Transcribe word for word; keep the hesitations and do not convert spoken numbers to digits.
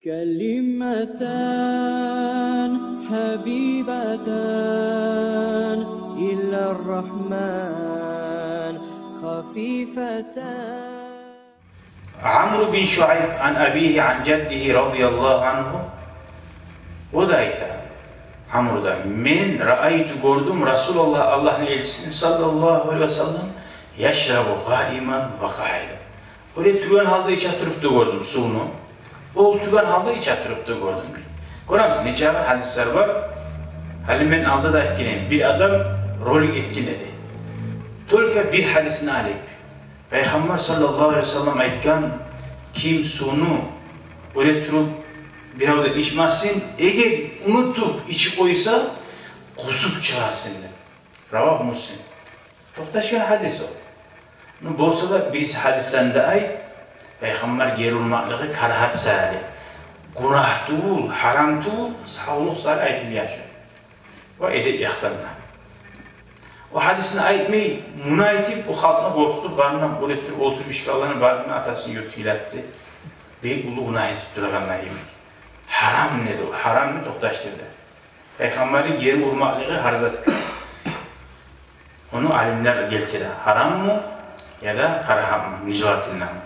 كلمتان حبيبتان إلى الرحمن خفيفتان. Амру бин Шуайб ан абигьи ан жаддигьи радияллагьу ангьу. О да айта, Амру да: «Мен раайту, гёрдюм, Расулаллагь, Аллагьны элчисин, саллаллагьу алайгьи ва саллам, яшрабу къаиман ва къаидан». Оьре тургъан гьалда иче туруп да гёрдюм сувну, олтургъан гьалда иче туруп да гёрдюм. Гёремисиз, нечакъы гьадислер бар. Гьали мен алда да айтгъан эдим, бир адам ролик этген эди. Только бир гьадисни алып, Пайхаммар саллаллагьу алайгьи ва саллам айтгъан: «Ким сувну оьре туруп бирев де ичмесин, эгер унутуп ичип къойса, къусуп чыгъарсың», — деп. Равагьу Муслим. Токъташгъан гьадис о. Ну, болса да, бириси гьадислени де айт, Пайхаммар гери урмакълыгъы карагьат саялы, гюнагь тюгюл, гьарам тюгюл, савлукъ саялы айтылгъан шу. Ва эдеп якъдан да. О гьадисни айтмай, муну айтып, о халкъны къоркъутуп, барына оьре туруп олтурмуш къалгъанланы, барына атасыны юртун йылатды. Бек уллу гюнагь этип турагъан йимик. Гьарам не де о, гьарам не, токъташдырды. Пайхаммарны гери урмакълыгъы гьар затгъа. Ону алимлер гелтире. Гьараммы яда карагьатмы, нежелательномы.